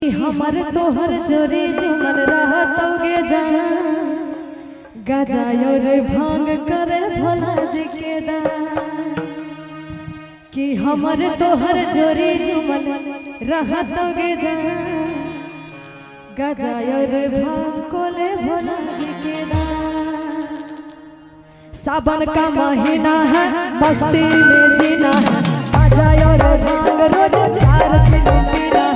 हमर तोहर जोरे जुमल रहतौगे जान, गजा और भांग करे भोला जी के दान। कि हमर तोहर जोरे जुमल रहतौगे जान, गजा और भांग कोले भोला जी के दान। सावन का महीना है, मस्ती में जीना है, गजा और भांग रोज 4 दिन पीना